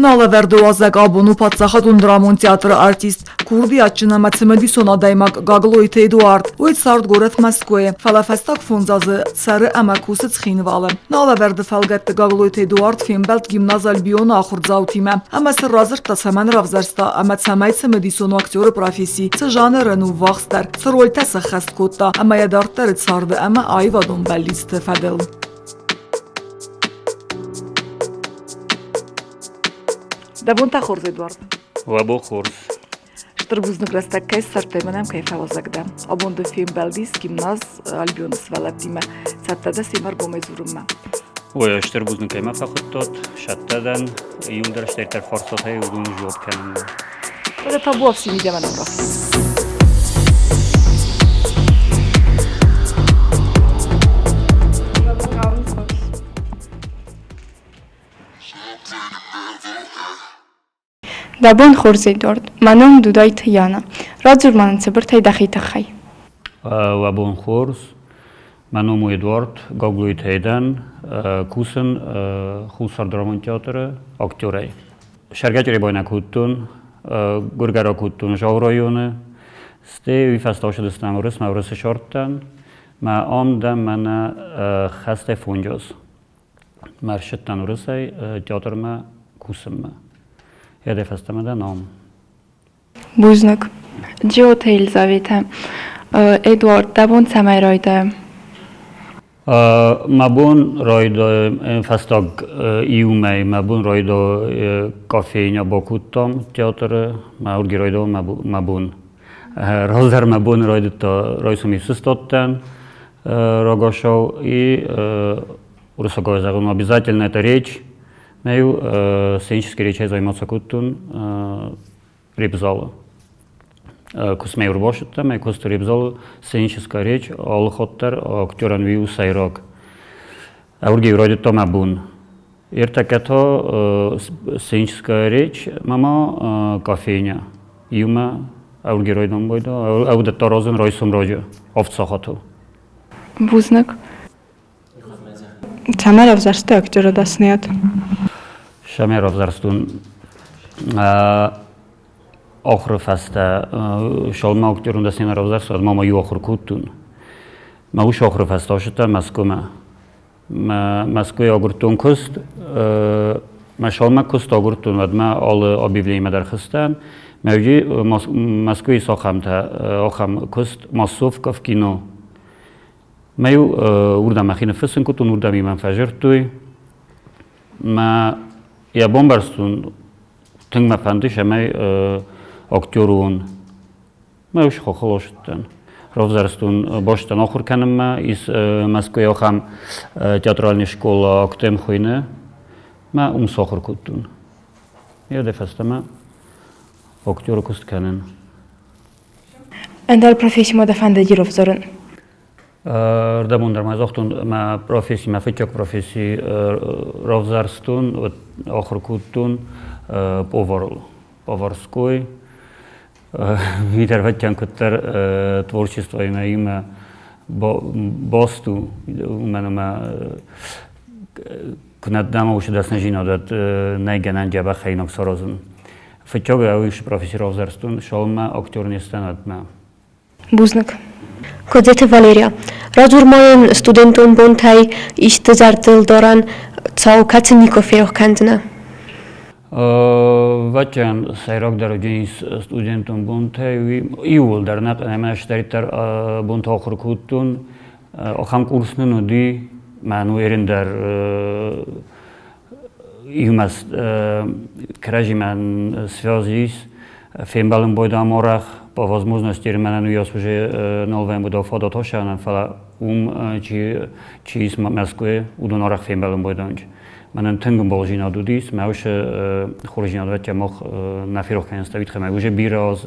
Налӕвӕрды уазӕг абон у паддзахадон драмон театры артист, курдиатджын ӕмӕ цымыдисон адӕймаг Гаглойты Эдуард. Уый цард горӕт Мӕскуыйы, фӕлӕ фӕстаг фондз азы цӕры ӕмӕ кусы Цхинвалы. Налӕвӕрды фӕлгӕтты Гаглойты Эдуард фембӕлд гимназ Альбион-ы ахуырдзаутимӕ ӕмӕ сын радзырдта, цӕмӕн равзӕрста ӕмӕ цӕмӕй цымыдисон у актеры професси, цы жанрӕн у ввахсдӕр, цы рольтӕ сӕххӕст кодта ӕмӕ йӕ дарддӕры царды ӕмӕ аивадон бӕллицты фӕдыл. Дӕ бон та хорз, Эдуард. Уӕ бон хорз. Стыр бузныг рӕстӕг кӕй ссардтай, мӕнӕн кӕй фӕуазӕг дӕ. Абон ды фембӕлдис гимназ Альбионы сывӕллӕттимӕ. Цӕттӕ дӕ семӕ ӕргомӕй дзурынмӕ? Ой, стыр бузныг кӕй мӕ фӕхуыдтат, сӕттӕ дӕн. Иуылдӕр стӕйдӕр фарстатӕй уыдон дзуапп кӕнынмӕ. Фӕлӕ табуафси мидӕмӕ нӕм рахиз. Дӕ бон хорз, Эдуард. Мӕ ном Дудайты Яна. Радзур-ма нын цыбыртӕй дӕхи тыххӕй. Уӕ бон хорз. Мӕ ном у Эдуард Гаглойтӕй дӕн. Кусын Хуссар драмон театры актерӕй. Сӕргӕчъыребойнаг кодтон, гуыргӕ кодтон Зауы районы. Стӕй уый фӕстӕ ацыдыстӕм Уырысмӕ, Уырысы сардтӕн. Мӕ ам дӕн мӕнӕ хӕстӕй фонджоз. Мӕ ӕрсидтӕн уырысӕй театрмӕ кусынмӕ. Йӕ фӕстӕмӕ дӕ ном. Бузныг. Джиоты Елизаветӕ. Эдуард, дӕ бон цӕмӕй райдайӕм? Мӕ бон райдайӕм фӕстаг иумӕ мӕ бон райдайӕм кофейня бакодтам театры. Мӕ урги райдайӕм мӕ бон. Раздӕр мӕ бон райдыдта райсом исыстадтӕн рагашау и уырыссагау зӕгъын обязательно это речь. Мӕ-иу сценической речӕй займаться кодтон репзалы. Куыстмӕ ӕрбацыдтӕн, мӕ куысты репзалы сценическая речь алы хатт дӕр актерӕн уый у сӕйраг. Ӕвӕргӕ райдыдта мӕ бон. Ӕртӕккӕ та сценическая речь мама кофейня. Иумӕ ӕвӕргӕ райдам байда, ӕвдӕтта разын райсом раджы авд сахатыл. Бузныг. Цӕмӕ равзӕрстай актеры дӕсныйад? Цӕмӕ равзӕрстон ахуыры фӕстӕ шалма актерон дӕсныйад равзӕрстон, ма ма иу ахуыр кодтон. Мӕ ус ахуыры фӕстӕ ацыдтӕн Мӕскуымӕ. Мӕскуыйы агуырдтон куыст. Мӕ шалмӕ куыст агуырдтон, уӕдмӕ алы объявлениемӕ дӕр хызтӕн. Мӕ Мӕскуыйы цахӕмтӕ ахӕм куыст массовка в кино. Мӕ-иу уырдӕм мӕхи ныффыссын кодтон, уырдӕм-иу мӕм фӕзырдтой. Мӕ йӕ бамбӕрстон, тынг мӕ фӕнды, цӕмӕй актер уон. Мӕ ус хохыл ацыдтӕн. Равзӕрстон бӕстӕн ахуыр кӕнынмӕ. Ис Мӕскуыйы ахӕм театральный школа Актем хуыйны. Мӕ уым сахуыр кодтон. Йӕ фӕстӕмӕ актеры куыст кӕнын. Ӕндӕр профессимӕ дӕ фӕндыди равзарын? Рдӕбон дӕр ма загътон, мӕ професси, мӕ фыццаг професси равзӕрстон, ахуыр кодтон поварыл, поварской. Уый куыддӕр творчествоимӕ имӕ баст у, уымӕн ӕмӕ куы нӕ дӕм уыцы дӕсныдзинад нӕй гӕнӕн дзӕбӕх хӕринаг саразын. Фыццаг уый професси равзӕрстон, цалынмӕ актер не сдӕн, уӕдмӕ. Бузныг. Кодзеты Валерия, радзур ма йын студентон бонтӕй исты зӕрдылдарӕн цау, кӕцы никуы ферох кӕндзынӕ? Ӕвӕццӕгӕн, сӕйрагдӕр уыдис студентон бонтӕй иууылдӕр нӕ ӕмӕ ӕз бонты ахуыр кодтон. Ахӕм курс нын уыди, мӕн уырын дӕр иумӕ кӕрӕдзимӕ связь ис, фембӕлын байдам арӕх. По возможности мӕнӕн уыйас уже нал вӕййы уыдон фадат асӕнӕн, фӕлӕ уым чи чи ис Мӕскуыйы, уыдон арӕх фембӕлын байдайынц. Мӕнӕн тынг ӕмбалдзинад уыдис, мӕ уыцы хорздзинад вӕттӕ мах нӕ ферох кӕнынц Давид Хемӕ. Уже бирӕ аз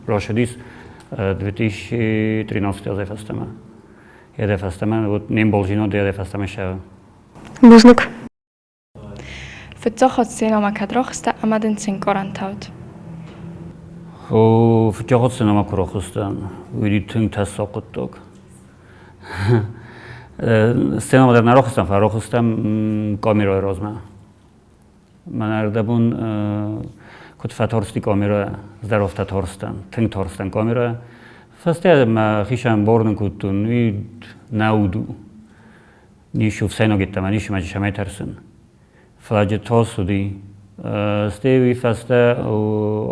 рацыдис 2013 азӕй фӕстӕмӕ. Йӕ фӕстӕмӕ вот не мбалдзинад йӕ фӕстӕмӕ сӕ. Бузныг. Фыццаг хатт сценӕмӕ кӕд рахызтӕ ӕмӕ дын цы ӕнкъарӕнтӕ уыд? Фыццаг хатт сценӕмӕ куы рахызтӕн, уый тынг тӕссаг хъуыддаг. Сценӕмӕ дӕр нӕ рахызтӕн, фӕлӕ рахызтӕн камерӕйы размӕ. Мӕнӕ ӕрдӕбон куыд фӕтарсти камерӕ, здӕр афтӕ тарстӕн, тынг тарстӕн камерӕ. Фӕстӕ мӕхицӕн бар нын кодтон, уый нӕ уд у. Ницы ӕфсӕйнаг йеддӕмӕ ницы мӕ цӕмӕй тӕрсын. Фӕлӕ тас уыди. Стӕй уый фӕстӕ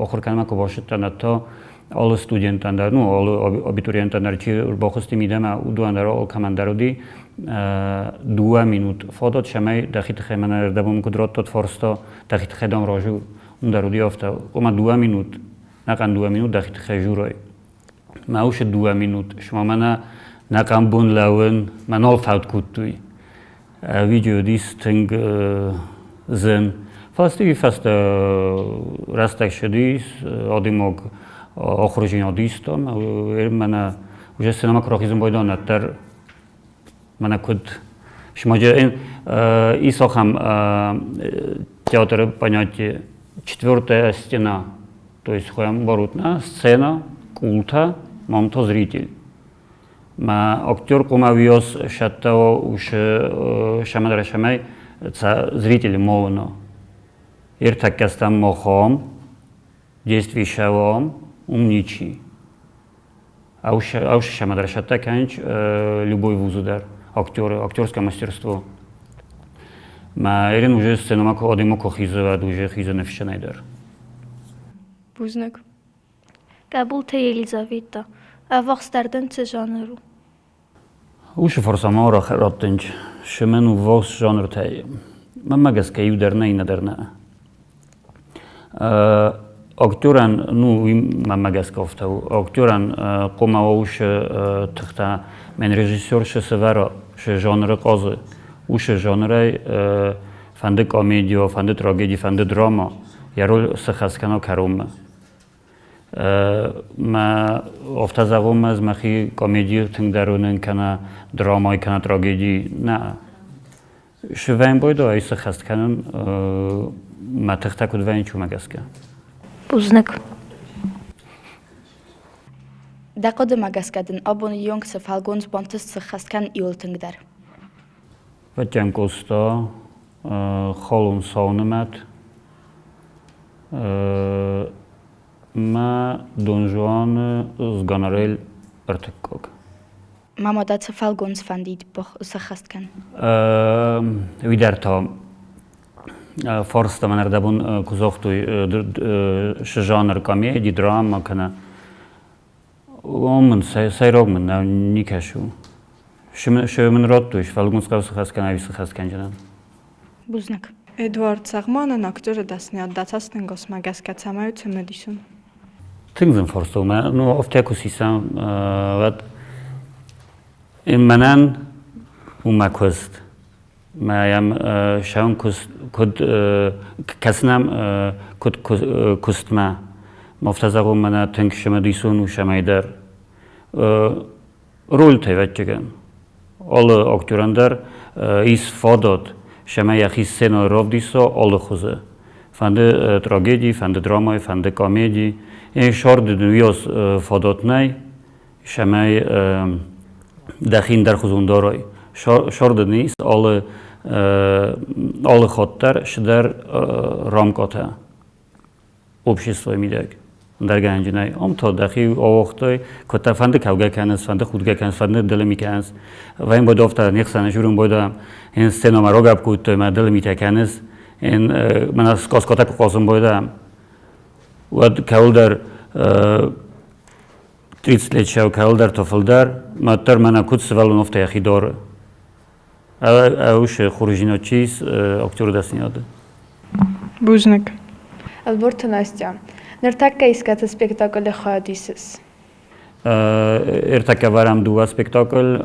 ахуыр кӕнынмӕ куы бацыдтӕн, уӕд та алы студенттӕн дӕр, ну, алы абитуриенттӕн дӕр, чи ӕрбахызти мидӕмӕ, уыдонӕн дӕр алкӕмӕн дӕр уыди дыууӕ минут фадат, цӕмӕй дӕхи тыххӕй мӕнӕ ӕрдӕбон куыд радтат фарста, дӕхи тыххӕй дам разы уым дӕр уыди афтӕ. Ома дыууӕ минут, ӕнӕхъӕн дыууӕ минут дӕхи тыххӕй дзурай. Мӕ усы дыууӕ минут, цыма мӕнӕ нӕхъӕн бон лӕууын, мӕ нал фӕуд кодтой. Видео уыдис тынг зын. Фӕлӕ уый фӕстӕ рӕстӕг ссыдис, адӕймаг ахуырдзинад иста, мӕнӕ уже сценӕмӕ куы рахизын байдайон, уӕддӕр мӕнӕ куыд Шмаджы ис ахӕм театры понятие четвертая стена. То есть хуӕмбарут нӕ сцена, къултӕ, мам то зритель. Мӕ актер хъуамӕ уыйас сӕттӕ усы сӕмӕдӕр сӕмӕй зритель ма уына. Ӕртӕккӕстӕм махам, действий шӕвам, ум ничи. Аушы сӕмӕдӕр сӕттӕ кӕнынц любой вузы дӕр актеры, актерское мастерство. Мӕ ерын уже сценӕмӕ куы адӕймаг куы хизы, уӕд уже хизы ныфсджынӕй дӕр. Бузныг. Къӕбулты Елизаветӕ. Ӕввахсдӕр дын цы жанр у? Уыцы фарсамӕ раттынч сымӕн у ввахс жанртӕй. Мӕнмӕ гӕсгӕ иу дӕр нӕ, иннӕ дӕр нӕ. Актерӕн, ну, уый мӕнмӕ гӕсгӕ афтӕ у, актерӕн хъуамӕ уа уыцы тыхтӕ, мӕн режиссер цы сӕвӕра, цы жанры хъазы, уыцы жанрӕй фӕнды комедио, фӕнды трагеди, фӕнды драма, йӕ роль сыххӕст кӕна кӕронмӕ. Мӕ афтӕ зӕгъон, ӕз мӕхи комедийы тынгдӕр уынын кӕнӕ драмайы кӕнӕ трагедийы. Нӕ. Сывӕн бойдо ӕй сыххӕст кӕнын мӕ тыхтӕ куыд вӕййынц, уымӕ гӕсгӕ. Бузныг. Дӕ хъуыдымӕ гӕсгӕ дын абоны онг цы фӕлгонц бантыст сыххӕст кӕнын иуыл тынгдӕр? Фӕттӕн Къоста, Халон сау нымӕт, мӕ Дон Жуаны Сганарель ӕртыккаг. Мама, дӕ цы фӕлгонц фӕндид сӕххӕст кӕн? Уый дӕр та фарста мӕн ӕрдӕбон куы загътой, цы жанр комеди, драма кӕнӕ мын сӕйраг мын нӕ никӕсы у. Шы мын радтой, фӕлгонц хъӕуы сыхӕс кӕнӕ ӕви сыхӕс кӕнджынӕн. Бузныг. Эдуард, зӕгъ-ма нын актеры дӕсныйад дӕ цӕстӕнгасмӕ гӕсгӕ цӕмӕй у цымыдисон? Тынг зын фарст у. Ну, афтӕ куы сисӕм, уӕд мӕнӕн у мӕ куыст. Мӕ йӕм сӕуын куыд кӕсынӕм куыд куыстмӕ. Афтӕ зӕгъон, мӕнӕ тынг цымыдисон у цӕмӕйдӕр. Рольтӕ, ӕвӕццӕгӕн. Алы актерӕн дӕр ис фадат, цӕмӕй йӕхи сценӕйыл равдиса алы хуызы. Фӕнды трагеди, фӕнды драмӕ, фӕнды комеди. Сӕрды дын уыйас фадат нӕй, цӕмӕй дӕхи ӕндӕрхуызон дарай. Сӕрды дын ис алы алы хатт дӕр цыдӕр рамкӕтӕ. Обществойы мидӕг ӕндӕргӕнӕнджынӕй. Ам та дӕхи ауагътай, куыддӕр фӕнды кӕугӕ кӕныс, фӕнды худгӕ кӕныс, фӕнды дылы кӕныс. Вӕйын бодовта не хсӕны журын бода, ен сценамӕ рогӕп кодтой, мӕ дылы митӕ кӕныс, ен мӕнӕ скоскотӕ куы хъазын бойда. Уӕд кӕуылдӕр 30 лет шӕу кӕуылдӕр то фылдӕр, мӕддӕр мӕнӕ куыд сывӕллон афтӕ йӕхи дары. Ӕусы хуржино чиз актеры дӕсныйады. Бузныг. Ӕлборты Настя. Ныртӕккӕ искӕцы спектаклы хайад исыс? Ӕртӕккӕ вӕрӕм дыууӕ спектакль.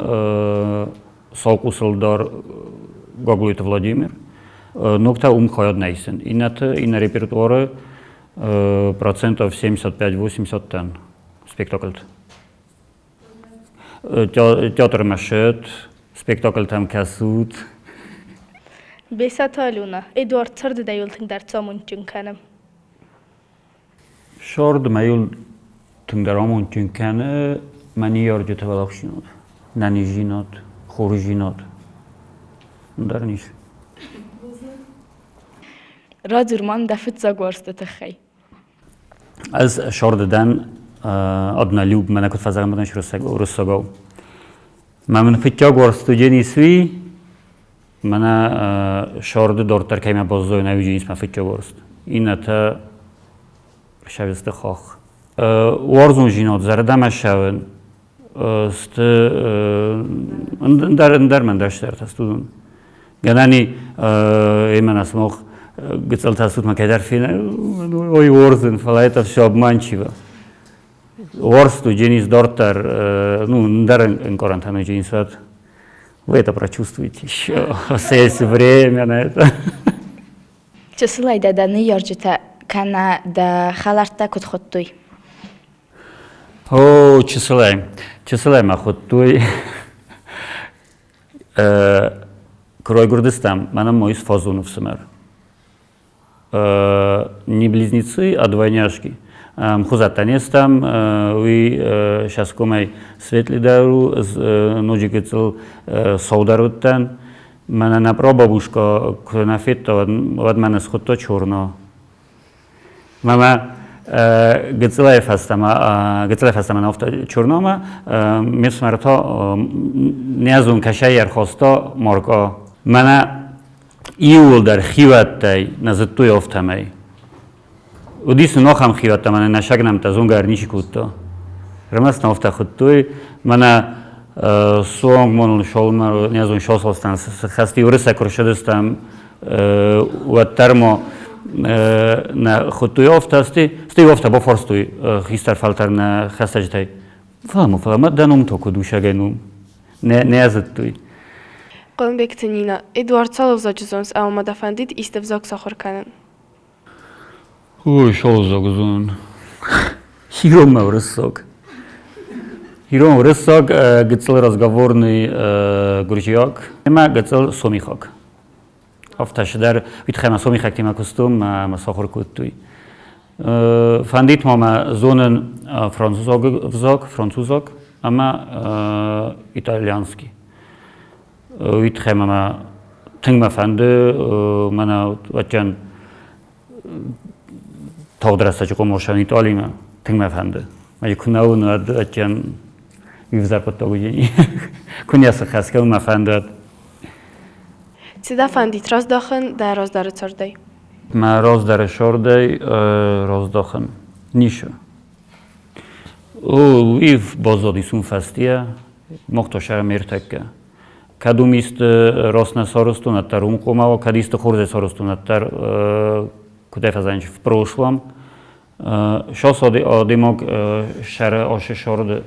Саукъусыл дӕр Гаглойты Владимир. Ног та уым хайад нӕ исын. Иннӕты, иннӕ репертуары процентов 75-80 тӕн спектакльты. Театрмӕ ссыд, спектакльтӕм кӕсут. Бесаты Алена, Эдуард царды дӕ иуыл тынгдӕр цы амондджын кӕны? Сӕрд мӕ иуыл тынгдӕр амондджын кӕны мӕ ныййарджыты уӕлахиздзинад, нӕниздзинад, хорздзинад. Ӕндӕр ницы. Радзур ма дӕ фыццаг уарзты тыххӕй. Ӕз сӕрды дӕн однолюб, мӕнӕ куыд фӕзӕгъӕм уруссагау. Мӕ мын фыццаг уарзт уыди суи, мӕнӕ сӕрды дарддӕр кӕимӕ баззайон, ӕви мӕ фыццаг уарзт. Иннӕтӕ сӕвесты хахх. Уарзондзинад зӕрдӕмӕ ссӕуын сты ӕндӕр ӕндӕр мӕн дӕсдӕртӕ сты уыдон. Гӕнӕн и именно смог гыццылтӕ сутмӕ кӕйдӕр фена, ой, уарзын, фӕлӕ это все обманчиво. Уарзт у Денис дарддӕр, ну, ӕндӕр ӕнкъарӕнтӕ ноджы инсад. Вы это прочувствуете еще. У вас есть время на это. Чысылӕй дӕ дӕ ныййарджытӕ кӕнӕ дӕ хӕлӕрттӕ куыд хуыдтой? О, чысылӕй. Чысылӕй мӕ хуыдтой Куы райгуырдыстӕм, мӕнӕн мой фазоны ӕфсымӕр. Не близнецы, а двойняшки. Мхуызӕттӕ не стӕм, уый сӕскомӕй светлыйдӕр у, ноджы гыццыл саудӕр уыдтӕн. Мӕнӕ нӕ прабабушка куы нӕ федта, уӕд мӕ схуыдта черно. Мамӕ гыццылӕй фӕстӕмӕ гыццылӕй фӕстӕмӕ нафта черномӕ ме фсымӕр та не зон кӕсӕй ӕрхаста маркъа. Мӕнӕ иууылдӕр хиуӕттӕй нӕ зыдтой афтӕмӕй. Уыдис нын ахӕм хиуӕттӕ, мӕнӕ нӕ сагнӕмттӕ зонгӕ дӕр ничи кодта. Ӕрмӕст нӕ афтӕ хуыдтой, мӕнӕ суанг ма ныл не зон сасастан хӕсти уырыссаг куы рсыдыстӕм, уӕддӕр ма нӕ хуыдтой афтӕ, стӕй афтӕ бафарстой хистӕр фӕлтӕр нӕ хӕстӕджытӕй. Фӕлӕ ма, фӕлӕ ма дӕ ном та куыд усагӕй ном? Нӕ зыдтой. Хъуылымбегты Нина, Эдуард цал ӕвзаджы зоныс ӕмӕ ма дӕ фӕндид исты ӕвзаг сахуыр кӕнын? Ой, шоузог зонын. Ирон мӕ уырыссаг. Ирон уырыссаг, гыццыл разговорный гуырдзиаг ӕмӕ гыццыл сомихаг. Афтӕ дӕр уый тыххӕй мӕ сомихӕгтимӕ куыстон, мӕ сахуыр кодтой. Фӕндид ма мӕ зонын французаг ӕвзаг, французаг ӕмӕ итальянский. Уый тыххӕй мӕ тынг мӕ фӕнды, мӕнӕ уӕддӕн тагъд рӕстӕджы хъомылсӕн Италимӕ тынг мӕ фӕнды. Мӕ куы нӕ уын, уӕд уӕддӕн ивзӕр хъуыддаг уыдзӕни. Куы не сыхӕсгӕ мӕ фӕнды, уӕд. Цы дӕ фӕндид раздахын дӕ раздӕры цардӕй? Мӕ раздӕры цардӕй раздахын ницы. Уый баззадис уым фӕстийӕ, махта ӕртӕккӕ. Кӕд уым исты раст нӕ сарӕзтон, уӕддӕр уым хъуамӕ кӕд исты хорзӕй сарӕзтон, уӕддӕр куыдӕй фӕзӕгъынц, в прошлом. Сейчас адӕймаг сӕры асы сӕрды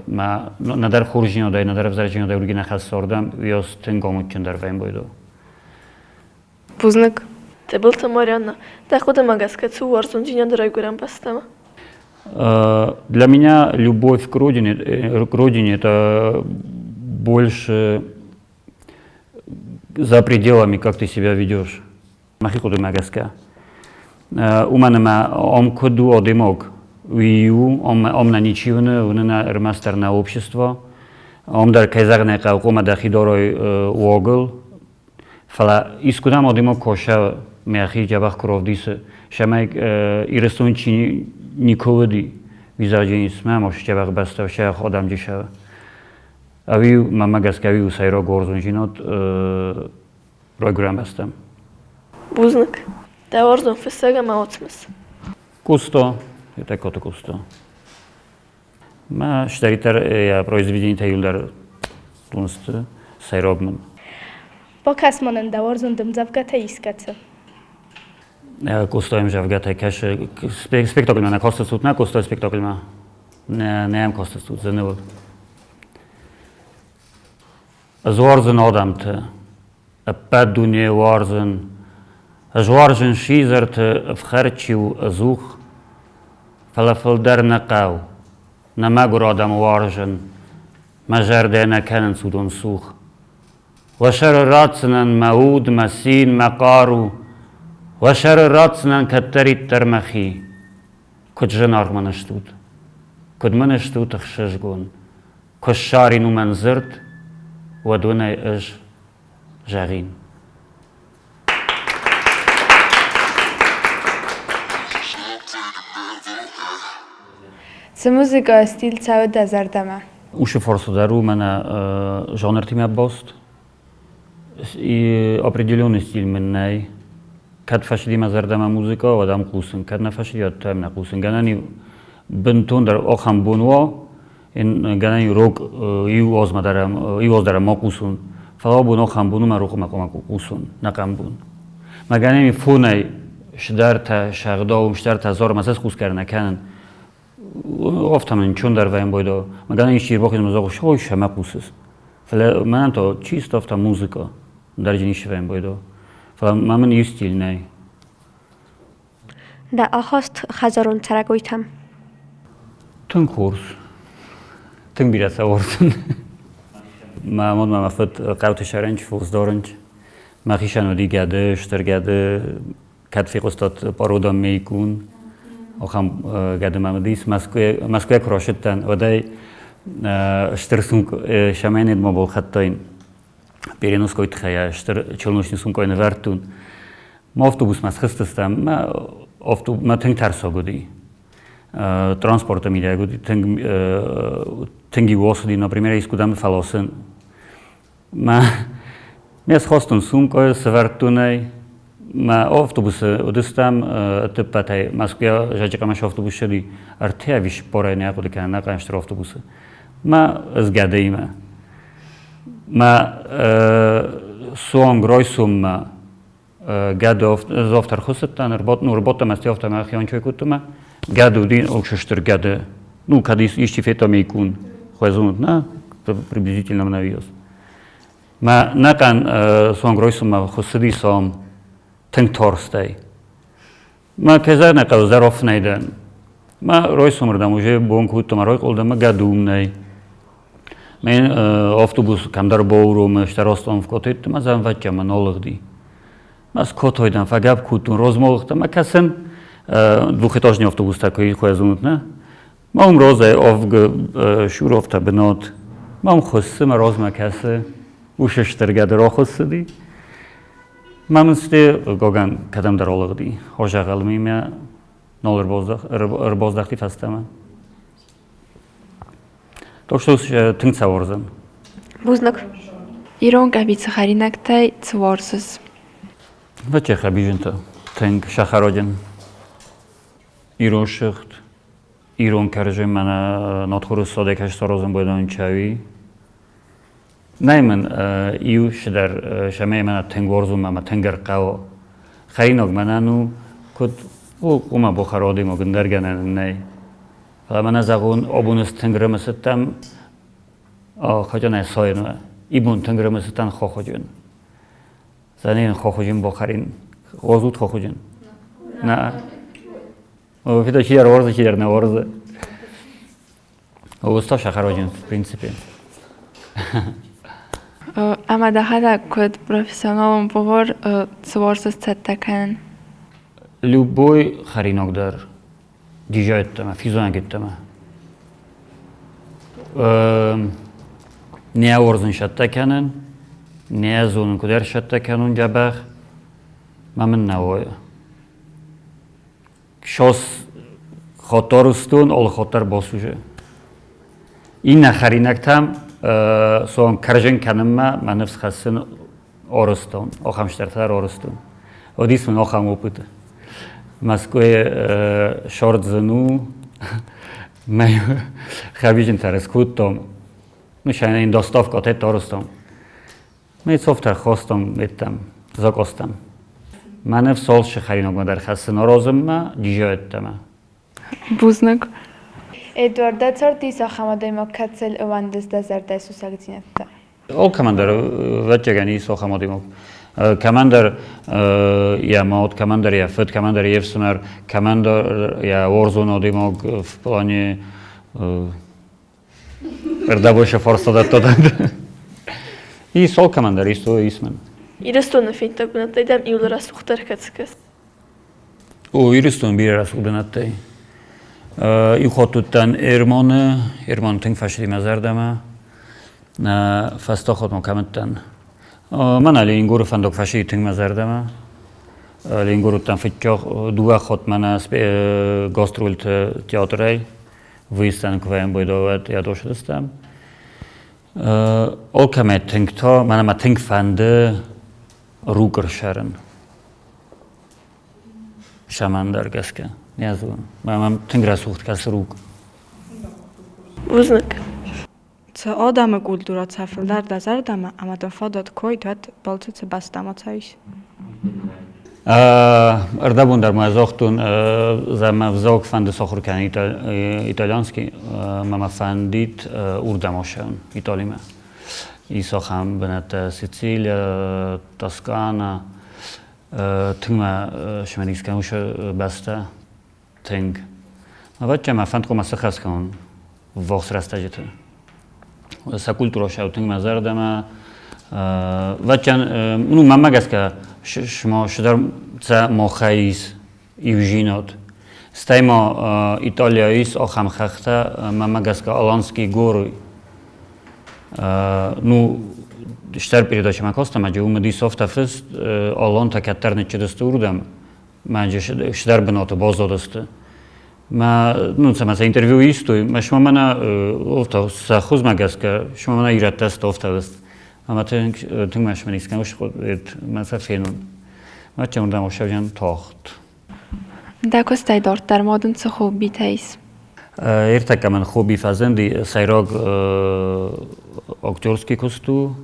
мӕ нӕдӕр хорздзинадӕй, нӕдӕр ӕвзӕрдзинадӕй уырги нӕ хӕссы ардӕм, уый тынг амондджындӕр вӕййын байдо. Бузныг. Тыбылты Марианна, дӕ хъуыдымӕ гӕсгӕ цы у уарзондзинад райгуырӕн бӕстӕмӕ? Для меня любовь к родине это больше за пределами, как ты себя ведешь. Мӕхи хъуыдымӕ гӕсгӕ. Уымӕн ӕмӕ ам куыд у адӕймаг, уый у, ам нӕ ничи уыны, уыны нӕ ӕрмӕстдӕр нӕ общество. Ам дӕр, кӕй зӕгъын ӕй хъӕуы, хъуамӕ дӕхи дарай уагыл. Фӕлӕ искуыдӕм адӕймаг куы мӕхи дзӕбӕх куы равдисы, цӕмӕй Ирыстон чи никуы уыди, уый зӕгъджынисмӕ ӕмӕ дзӕбӕх бӕстӕ сӕ адӕм дисӕвы. Ӕви мӕнмӕ гӕсгӕ уый у сӕйраг уарзондзинад райгуырӕн бӕстӕм. Бузныг. Дӕ уарзон фыссӕг ӕмӕ уацмыс. Къоста, Хетӕгкаты Къоста. Мӕ стӕгдӕр йӕ произведенитӕ иуылдӕр сты сӕйраг мын. Бакӕс ма нын дӕ уарзон ӕмдзӕвгӕтӕ искӕцы. Къостайы ӕмдзӕвгӕтӕ кӕсы. Спектакльмӕ нӕ кастыстут, нӕ Къостайы спектакльмӕ? Нӕ, нӕ йӕм кастыстут, зыны уыл. Ӕз уарзын адӕмты, ӕппӕт дуне уарзын. Ӕз уарзын сидзӕрты, ӕфхӕрд чи у ӕдзух. Фӕлӕ фылдӕр нӕ хъӕу, нӕ мӕгуыр адӕмы уарзын. Мӕ зӕрдӕ нӕ кӕнынц уыдон цух. Уӕ сӕры ратдзынӕн мӕ уд, мӕ цин, мӕ хъару. Уӕ сӕры ратдзынӕн кӕддӕриддӕр мӕхи. Куыд зынаргъ мын стут, куыд мын стут ӕхсызгон. Куы ссарин уымӕн дзырд, уӕд уын ӕй ӕз зӕгъин. Цы музыкӕйы стиль цӕуы дӕ зӕрдӕмӕ? Уыцы фарста дӕр у мӕнӕ жанртимӕ баст. И определенный стиль мын нӕй. Кӕд фӕсыди мӕ зӕрдӕмӕ музыкӕ, уӕд ӕм хъусын. Кӕд нӕ фӕсыди, уӕд та ӕм нӕ хъусын. Гӕнӕн и бынтондӕр ахӕм бон уа, гӕнӕн и рог иу азмӕ дӕр иу аз дӕр ма хъусон. Фӕлӕ абон ахӕм бон у, мӕ рохмӕ хъуамӕ хъусон, нӕхъӕн бон. Мӕ гӕнӕн и фонӕй сдӕртӕ, сӕгъдау, сдӕртӕ зармӕ сӕ схъусгӕ нӕ кӕнын. Афтӕ мын чондӕр вӕййын бойдо. Мӕ гӕнӕн исчи ӕрбахизын зӕгъы, ой, сӕмӕ хъусыс. Фӕлӕ мӕнӕн то чисто афтӕ музыка. Дӕрджын исчи вӕййын бойдо. Фӕлӕ ма мын иу стиль нӕй. Дӕ ахаст хӕдзарон цӕрӕгойтӕм? Тынг хорз. Тынг бирӕ сӕ уарзын. Мӕ мад мӕ фыд хъӕуты сӕрӕнч, фосдарынч. Мӕхицӕн уыди гӕды, стыр гӕды, кӕд фехъуыстат порода Мейкун, ахӕм гӕды мӕм уыдис. Мӕскуыйӕ куы рацыдтӕн, уӕдӕй стыр сумк сӕмӕй ма балхӕдтаин. Переноской тыххӕй стыр челночный сумкой нывӕрдтон. Мӕ автобусмӕ схызтыстӕм, мӕ, мӕ тынг тӕрсаг уыди. Транспорты мидӕг уыди, тынг, тынг-иу ацыди, например, искуыдӕм фӕласын. Мӕ ме схастон сумкӕ, сӕвӕрдтон ӕй. Мӕ автобусы уыдыстӕм ӕдӕппӕтӕй Мӕскуыйӕ Зӕджыхъӕмӕ автобус ссыди ӕртӕ ӕви цыппарӕй нӕ хъуыды кӕнын, ӕнӕхъӕн стыр автобусы. Мӕ ӕз гӕдыимӕ. Мӕ суанг райсоммӕ гӕды завтра хуыссыдтӕн, ну, ӕрбадтӕн мӕ афтӕ мӕхи анчой кодтон мӕ. Гӕды уыди стыр гӕды. Ну, кӕд исчи федта мейкун, хуӕзунут, нӕ, приблизительно мӕ виос. Мӕ нӕхъӕн суанг райсоммӕ хуыссыди сом тынг тарстӕй. Мӕ кезӕр нӕ хъӕуы зӕрофнӕй дӕн. Мӕ райсомырдӕм уже бон кодтон, мӕ райхъуылдӕн мӕ гӕдум нӕй. Мӕ автобус кӕмдӕр бауромы, стӕй остановкӕ мӕ зӕнвӕтджа мӕ налыгъди. Мӕ скотойдӕн фӕгӕпп кодтон, розмолыгътӕ мӕ кӕсын, двухэтажный автобус такой хуӕзунут, нӕ? Мӕ уым розӕй авг шуровтӕ бынат. Мӕ уым хуыссы, мӕ размӕ кӕсы. Ус стыр гӕды рахуыссыди. Мӕ мын сте Гоган кӕдӕмдӕр алыгъди. Азӕгъӕл мимӕ нал ӕрбаздӕхти фӕстӕмӕ. Так что тынг сӕ уарзын. Бузныг. Ирон къӕбицы хӕринӕгтӕй цы уарзыс? Вӕчче хӕбизынтӕ тынг сахароджын. Ирон сыгъд, ирон кӕрзын мӕнӕ Нотхуры садӕй кӕстӕрозын байдайын чауи. Нӕй мын иу цыдӕр, цӕмӕй мӕнӕ тынг уарзон ӕмӕ тынг ӕрхъӕуы. Хӕринаг мӕнӕн у, куыд уымӕ бохӕродимӕ ӕндӕр гӕнӕн нӕй. Фӕлӕ мӕнӕ зӕгъон, абон ӕз тынг рымысыдтӕн хотя сайын ибон тынг рымысыдтӕн хоходжын. Зӕнен хоходжын бохӕрин. Уарзут хоходжын? Нӕ. Фидӕ чидӕр уарзы, чидӕр нӕ уарзы. Уыста сахароджын, в принципе. Ӕмӕ дӕхӕдӕг куыд профессионалон повар цы уарзыс цӕттӕ кӕнын? Любой хӕринаг дӕр дижа йеддӕмӕ, физонӕг йеддӕмӕ. Не уарзын сӕттӕ кӕнын, не зонын куыд ӕрсӕттӕ кӕнон дзӕбӕх, мӕ мын нӕ уойы. Сос хотор устун, ол хотор босуже. Иннӕ хӕринӕгтӕм сон кӕрзын кӕнынмӕ мӕ ныфс хӕссын орыстон, ахӕм стӕртӕ орыстон. Уыдис мын ахӕм опыт. Мӕскуыйы шорт у, мӕ хӕбизынтӕ скодтон. Ну, én доставка tett oroztam. Még szoftál hoztam, vittem, zakasztam. Мӕнӕ фсолшы хӕринагмӕ дӕр хӕссын аразынмӕ, дижӕттӕмӕ. Бузныг. Эдуард, дӕ царды ис ахӕм адӕймаг, кӕцыйыл ӕууӕндыс дӕ зӕрдӕйы сусӕгдзинӕдтӕ? Алкӕмӕн дӕр, ӕвӕццӕгӕн, ис ахӕм адӕймаг. Кӕмӕндӕр йӕ мад, кӕмӕндӕр йӕ фыд, кӕмӕндӕр йе фсымӕр, кӕмӕндӕр йӕ уарзон адӕймаг в плане ӕрдӕбойсы фарста дӕттат. Ис алкӕмӕн дӕр ис, ис мӕн. Ирыстоны фенддаг бынӕттӕй дӕм иуыл рӕсугъддӕр кӕцы О, Ирыстон бирӕ рӕсугъд бынӕттӕй. Иу хатт уыдтӕн Эрманы, Эрман тынг фӕцыди мӕ зӕрдӕмӕ. Фӕстаг хатт ма кӕм уыдтӕн? Мӕнӕ Ленингоры фӕндаг фӕцыди тынг мӕ зӕрдӕмӕ. Ленингор уыдтӕн фыццаг дыууӕ хатт мӕнӕ гастрольты театрӕй. Выездтӕн куы вӕййӕм байдауӕд ядошыдыстӕм. Алкӕмӕй тынг та, мӕнӕ мӕ тынг фӕнды Рук ӕрсӕрын. Цӕмӕндӕр гӕсгӕ. Не зонын. Мӕм тынг рӕсугъд кӕсы рук. Бузныг. Цы адӕмы культурӕ цӕ фылдӕр дӕ зӕрдӕмӕ ӕмӕ дын фадат куы уайд, уӕд балцы цы бӕстӕмӕ цӕуис? Ӕрдӕбон дӕр ма загътон, мӕ взаг фӕнды сахуыр кӕнын итальянский, мӕ мӕ фӕндид уырдӕм ацӕуын, Италимӕ. Ис ахӕм бынӕттӕ Сицилия, Тоскана, тынг мӕ цымыдис кӕны уыцы бӕстӕ, тынг. Ӕвӕццӕгӕн мӕ фӕнд хъуамӕ сыхӕс кӕнон ввахс рӕстӕджыты. Сӕ культурӕ сӕ тынг мӕ зӕрдӕмӕ. Ӕвӕццӕгӕн, ну, мӕнмӕ гӕсгӕ, сымах сӕ махӕй ис иузинад. Стӕй ма Италийӕ ис ахӕм хӕхтӕ, мӕнмӕ гӕсгӕ Аланские горы. Ну, стӕр передачӕмӕ кастӕн, ӕмӕ уым уыдис афтӕ фыст, Алантӕ кӕддӕр ныццыдысты уырдӕм, мӕ стӕр бынаты баззадысты. Мӕ, ну, цӕмӕ сӕ интервью истой, мӕ сымӕ мӕнӕ афтӕ сӕ хуызмӕ гӕсгӕ, сымӕ мӕнӕ ирӕттӕ сты афтӕ фыст. Ӕмӕ тынг, тынг мӕ цымыдис кӕны, мӕ сӕ фенон. Мӕ уырдӕм ссӕудзӕн тагъд. Дӕ куыстӕй дарддӕр ма дын цы хоббитӕ ис? Ӕртӕккӕ мӕн хобби фӕзынди сӕйраг актерский куыст у.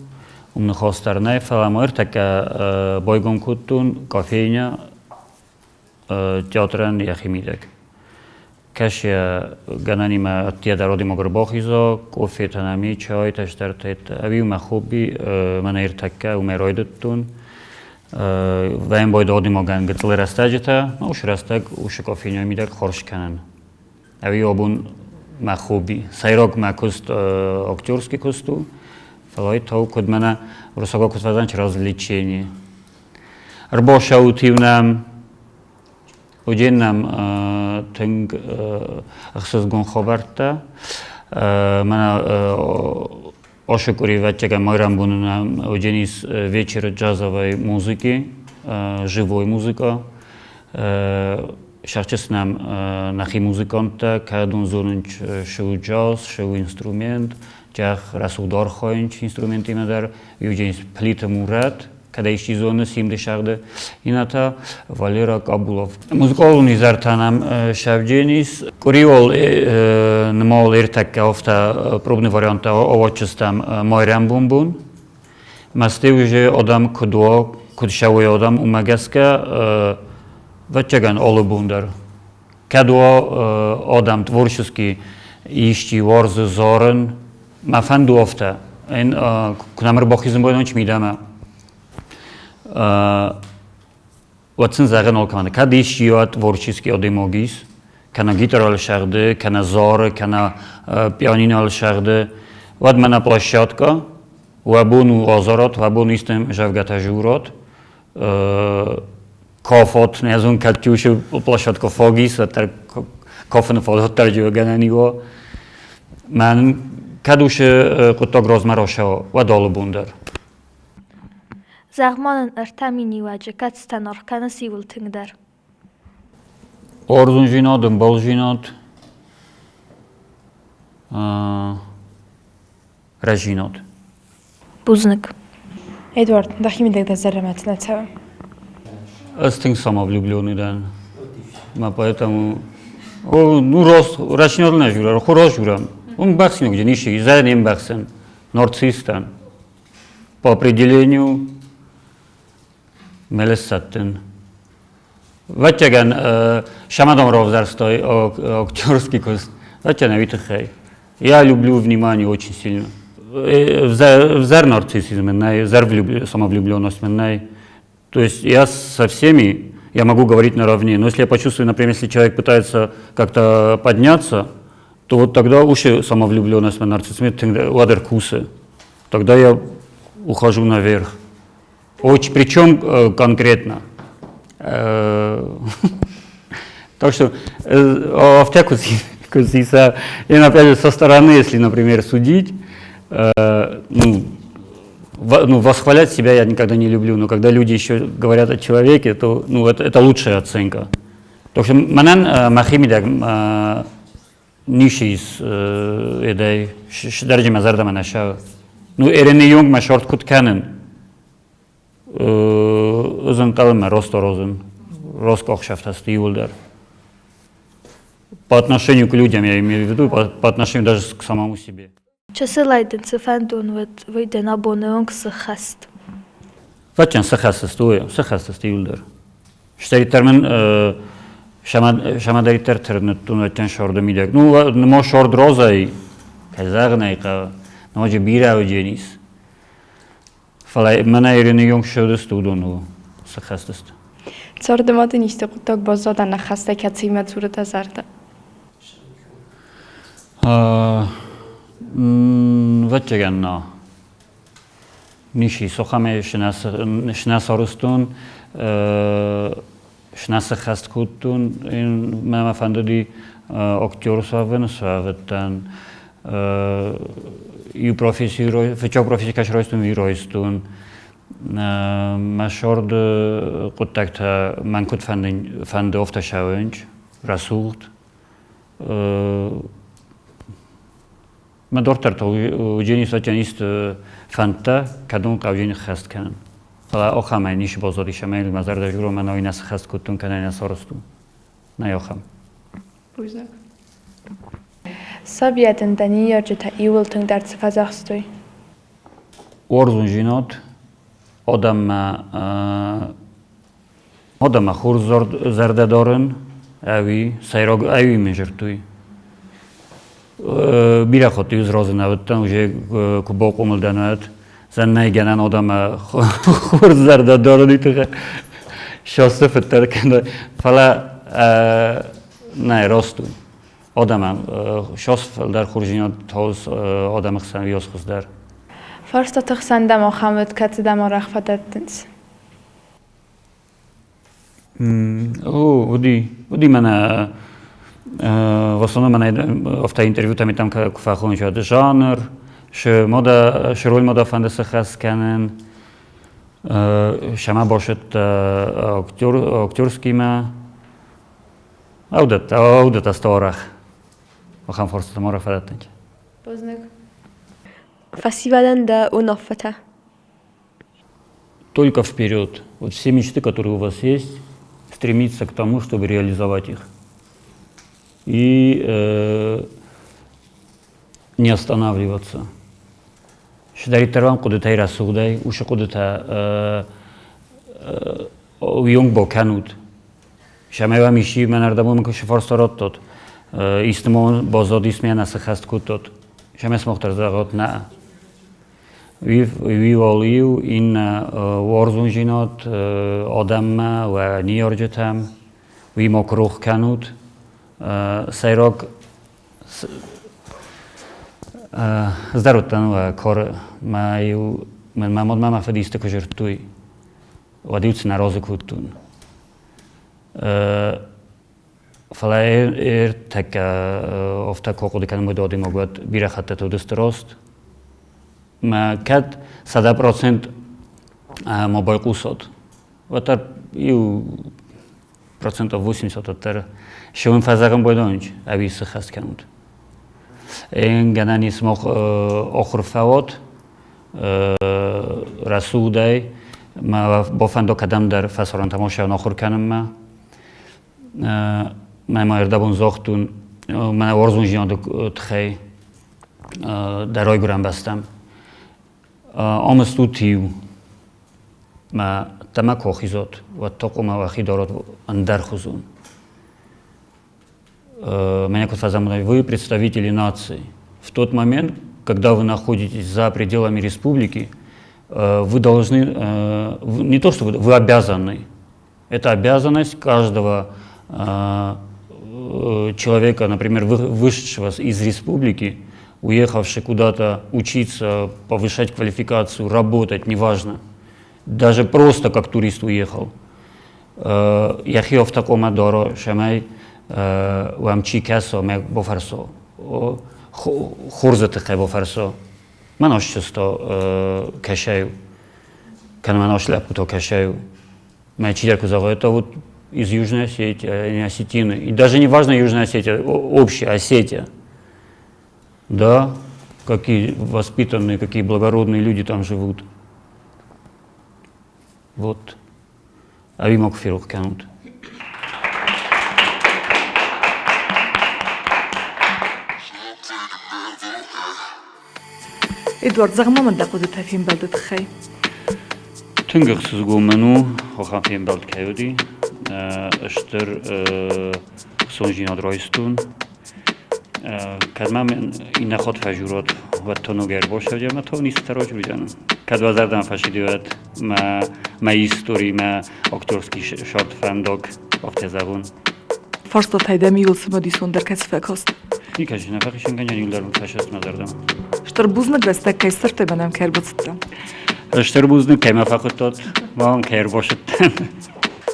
Уым ныхас дӕр нӕй, фӕлӕ ма ӕртӕккӕ байгом кодтон кофейня театрӕн йӕхи мидӕг. Кӕс йӕ гӕнӕнимӕ ӕддейӕ дӕр адӕймаг ӕрбахиза, кофетӕ нӕм и, чайтӕ, стӕртӕ, ӕви мӕ хобби мӕнӕ ӕртӕккӕ уымӕй райдыдтон. Вӕййӕм байдӕ адӕймагӕн гыццыл рӕстӕджытӕ, уыцы рӕстӕг уыцы кофейняйы мидӕг хорз кӕнын. Ӕви абон мӕ хобби. Сӕйраг мӕ куыст актерский куыст у, фӕлӕ та куыд мӕнӕ уырыссагау куыд фӕзӕгъынц развлечение. Ӕрбацӕут-иу нӕм, уыди нӕм тынг ӕхсызгон хабӕрттӕ. Мӕнӕ ацы къуыри, ӕвӕццӕгӕн, майрӕмбоны нӕм уыдзӕнис вечер джазовой музыки, живой музыка. Сӕхчыс нӕм нӕхи музыканттӕ, кӕд уын зонынц шы у джаз, шы у инструмент, Тях рӕсугъд архайынц инструментимӕ дӕр. Иуджынц Плиты Мурат, кӕд ӕй чи зоны, Симды сагъды. Иннӕ та Валера Кабулов. Музыкалон изӕртӕ нӕм сӕвджен ис. Къуыриуал нымауыл ӕртӕккӕ афтӕ пробный варианттӕ ауадздзыстӕм майрӕмбон бон. Мӕсты уже адӕм куыд уа, куыд сӕуой адӕм, уымӕ гӕсгӕ, ӕвӕццӕгӕн, алы бон дӕр. Кӕд уа адӕм творческий исчи уарзы зарын, мӕ фӕнд у афтӕ. Эн куы нӕм ӕрбахизын байдайынц мидӕмӕ, уӕд сын зӕгъын алкӕмӕн, кӕд исчи уа творческий адӕймаг ис, кӕнӕ гитарӕйыл сӕгъды, кӕнӕ зары, кӕнӕ пианинойыл сӕгъды, уӕд мӕнӕ площадка, уӕ бон у азарат, уӕ бон исты зӕгъгӕтӕ журат, кафот, не зон, кӕд площадка фаг ис, уӕддӕр кафыны фадат дӕр гӕнӕн уа. Мӕн кӕд уыцы хъуыддаг размӕ рацӕуа, уӕд алы бон дӕр. Зӕгъ-ма нын ӕртӕ миниуӕджы, кӕцытӕн аргъ кӕныс иууыл тынгдӕр? Уарзондзинад, ӕмбалдзинад, рӕзинад. Бузныг. Эдуард, дӕхимидӕг дӕ зӕрдӕмӕ цы нӕ цӕуы? Ӕз тынг самовлюбленный дӕн. Мӕ поэтому о, ну рост, рӕсинад нӕ журӕ, хорз журӕм. Он бӕхсин где ничи, за ним бӕхсен. Нарцисстӕн. По определению мӕлӕссӕттын. Ӕвӕццӕгӕн, сӕмӕдон равзӕрстай актерский куыст. Ӕвӕццӕгӕн, уый тыххӕй. Я люблю внимание очень сильно. Взӕр нарциссизм нӕй, взӕр самовлюбленность нӕй. То есть я со всеми, я могу говорить наравне, но если я почувствую, например, если человек пытается как-то подняться, то вот тогда уж самовлюбленность, нарциссизм, уӕддӕр кусы. Тогда я ухожу наверх. Очень, причем конкретно. Так что афтӕ куы и опять же со стороны, если, например, судить, ну, ну, восхвалять себя я никогда не люблю, но когда люди еще говорят о человеке, то, ну, это лучшая оценка. Так что мӕнӕн мӕхимидӕг ницы ис эдӕй, дӕрджы мӕ зӕрдӕмӕ нӕ цӕуы. Ну, эрены йонг мӕ шорт куыд кӕнын, ӕз ӕнхъӕлын мӕ рост орозын, рост къохсӕфтӕсты иууылдӕр. По отношению к людям я имею в виду, по отношению даже к самому себе. Чысылӕй дын цы фӕндон уыд, уый дын абоны онг сыххӕст? Ӕвӕццӕгӕн сыххӕст уый, сыххӕст иууылдӕр. Стӕйдӕр мын сӕмӕдӕриддӕр тырныдтон ӕвӕццӕгӕн сорды мидӕг. Ну, нымо сорд розӕй, кӕй зӕгъын ӕй хъӕуы, ноджы бирӕ уыдженис. Фӕлӕ мӕнӕ Ирины онг ссыдысты, уыдон сыххӕст сты. Царды ма дын исты хъуыддаг баззад ӕнӕххӕстӕй, кӕцыимӕ дзуры дӕ зӕрдӕ? Ӕвӕццӕгӕн, нӕ. Ницы сохамӕ сынӕ сарӕзтон, сынӕ сыххӕст кодтон. Мӕ мӕ фӕндыди актер суӕвын, суӕвыдтӕн. Иу професси, фыццаг професси кӕс райстон, уый райстон. Мӕ сорды хъуыддӕгтӕ мӕн куыд фӕнды, афтӕ цӕуынц, рӕсугъд. Мӕ дарддӕр та уыджени сатянист фӕндтӕ, кӕдон хъӕуджени ххӕст кӕнын. Фӕлӕ ахӕмӕй ницы баззадис ӕмӕ мӕ зӕрдӕ журы, мӕн ӕй нӕ сххӕст кодтон кӕнӕ нӕ сарӕзтон. Нӕй ахӕм. Бузныг. Сабийӕ дын дӕ ныййарджытӕ иууыл тынгдӕр цы фӕдзӕхстой? Уарзондзинад адӕммӕ адӕммӕ хорз зӕрдӕ дарын ӕви сӕйраг ӕви мын зыдтой. Бирӕ хатт-иу сразы нӕ уыдтӕн, уже куы бахъомыл дӕн, уӕд. Зӕн нӕй гӕнӕн адӕммӕ хорз зӕрдӕ дарыны тыххӕй. Сасы фыддӕр кӕны. Фӕлӕ нӕ раст у. Адӕмӕн сас фылдӕр хорздзинад тауынц адӕмы хсӕн уыйас хуыздӕр. Фарстаты хсӕн дӕм ахӕм уыд, кӕцы дӕм арӕх фӕдӕттынц? О, уыди. Уыди мӕнӕ в основном мӕнӕ афтӕ интервьютӕ там куы фӕхоныс, уӕд жанр, шы мода, шы роль мода фӕнды сыххӕст кӕнын, сӕмӕ басыдт актер, актерскимӕ. Аудат, аудат арӕх. Ахӕм фарстатӕм арӕх фӕдӕттынц. Бузныг. Фӕсивӕдӕн дӕ уынаффӕтӕ? Только вперед. Вот все мечты, которые у вас есть, стремиться к тому, чтобы реализовать их. И не останавливаться. Цыдӕриддӕр уӕм хъуыдытӕй рӕсугъдӕй, уыцы хъуыдытӕ уыйонг бакӕнут. Сӕмӕй уӕм исчи мӕнӕрдӕм уымӕн куы фарста радтат, исты ма баззадис мӕ нӕ сыххӕст кодтат. Сӕмӕ сымах дӕр зӕгъат нӕ. Уый уал иу, иннӕ уарзондзинад адӕммӕ, уӕ ныййарджытӕм, уый ма куы рох кӕнут. Сӕйраг ӕз дӕр уыдтӕн уӕ кары, мӕ-иу мӕ мад мӕ мӕ фыд исты куы дзырдтой, уӕд-иу цы нӕ разы кодтон. Фӕлӕ ӕртӕккӕ афтӕ куы ахъуыды кӕнӕм, уӕд адӕймаг уӕд бирӕ хӕттыты уыдысты раст. Мӕ кӕд 100% ма байхъусат, уӕддӕр иу процентов 80 уӕддӕр сеуын фӕзӕгъын байдайынц, ӕви сыххӕст кӕнут. Гӕнӕн ис мах ахуыр фӕуат рӕсугъдӕй, мӕ бафӕнда кӕдӕмдӕр фӕсарӕнтӕм ахуыр ахуыр кӕнынмӕ. Мӕ ма ӕрдӕбон загътон, мӕнӕ уарзондзинады тыххӕй дӕ райгуырӕн бӕстӕм. Ам стут иу. Мӕ Ӕддӕмӕ ку ахизот, уӕдта хъуамӕ уӕхи дарот ӕндӕрхузон. Меня куыд фӕзамонай, вы представители нации. В тот момент, когда вы находитесь за пределами республики, вы должны, не то что вы, вы обязаны, это обязанность каждого человека, например, вышедшего из республики, уехавший куда-то учиться, повышать квалификацию, работать, неважно. Даже просто как турист уехал. Йӕхи афтӕ хъуамӕ дара, цӕмӕй уӕм чи кӕса, мӕ бафӕрса, хорзы тыххӕй бафӕрса. Мӕн ас чызг та кӕсӕй у, кӕнӕ мӕн ас лӕппу та кӕсӕй у. Мӕ чидӕр куы зӕгъа, это вот из Южной Осетии, не осетины. И даже не важно Южная Осетия, общая Осетия. Да, какие воспитанные, какие благородные люди там живут. Вот. Ӕви ма куы ферох кӕнут. Эдуард, зӕгъ-ма мын дӕ хъуыдытӕ фембӕлды тыххӕй. Тынг ӕхсызгон мын у, ахӕм фембӕлд кӕй уыди. Стыр хцондзинад райстон. Кӕд ма мын иннӕ хатт фӕжурат, уӕд та ног ӕрбацӕуди ӕмӕ та ницы рауадзӕн. Кӕд уӕ зӕрдӕмӕ фӕцыди, уӕд мӕ мӕ истори, мӕ актерский сӕрд фӕндаг, афтӕ зӕгъон. Фарстатӕй дӕм иуыл цымыдисондӕр кӕцы фӕкаст? Никӕцы нӕ фӕхицӕнгӕнӕн иу дӕр фӕсаст мӕ зӕрдӕмӕ. Стыр бузныг, рӕстӕг кӕй ссардтай мӕ нӕм кӕй ӕрбацыдтӕ. Стыр бузныг, кӕй мӕ фӕхуыдтат, мӕ кӕй ӕрбацыдтӕн.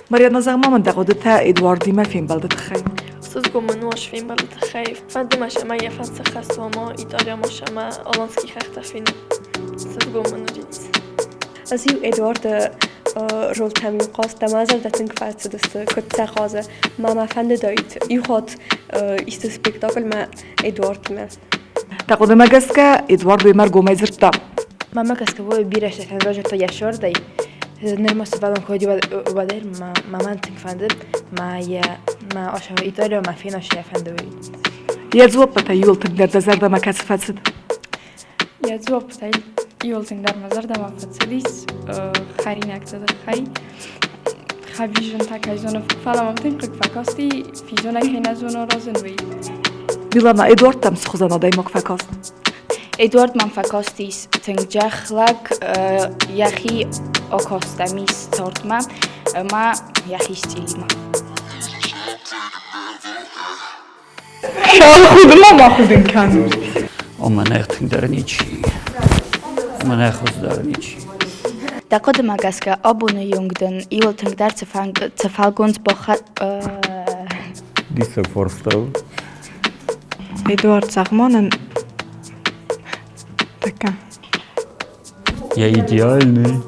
Марьяна, зӕгъ-ма мын дӕ хъуыдытӕ Эдуардимӕ фембӕлды тыххӕй. Ӕхсызгон мын у ас фембӕлды тыххӕй. Фӕнды мӕ сӕмӕ йӕ фӕцӕххӕс уомо, Италиямӕ сӕмӕ Аланский хӕхтӕ фенон. Ӕхсызгон мын уыдис. Ӕз-иу Эдуарды ролтӕм-иу хъазт ӕмӕ зӕрдӕ тынг фӕцыдысты, куыд сӕ хъазы. Мӕ мӕ фӕндыдаид иу хатт исты спектакльмӕ Эдуардимӕ. Дӕ хъуыдымӕ гӕсгӕ, Эдуард уемӕ ӕргомӕй дзырдта? Мӕнмӕ гӕсгӕ уой бирӕ сӕхӕн разырдта йӕ сӕрдӕй. Нырма сывӕллон куы уыди, уӕдӕй мӕ мӕн тынг фӕнды, мӕ йӕ мӕ Италийӕ мӕ фенон йӕ фӕнды уый. Йӕ дзуаппытӕ иуыл тынгдӕр дӕ зӕрдӕмӕ кӕцы фӕцыд? Йӕ дзуаппытӕ иуыл тынгдӕр мӕ зӕрдӕмӕ фӕцыдис хӕринӕгты тыххӕй. Хӕвизын та кӕй зоны, фӕлӕ мӕм тынг хъыг фӕкасти, физонӕг кӕй нӕ зоны аразын, уый. Милана, Эдуард дӕм цы хуызӕн адӕймаг фӕкаст? Эдуард мӕм фӕкастис тынг джӕхлӕг, йӕхи акаста мисс цардмӕ ӕмӕ йӕхи стилимӕ. Худын ма худын кӕнут. О, мӕнӕ тынгдӕр ничи. Мӕнӕ хуыздӕр ничи. Дӕ хъуыдымӕ гӕсгӕ абоны онг дын иуыл тынгдӕр цы фӕлгонц Диссаг фарста у. Эдуард Загъмонӕн такая. Я идеальный.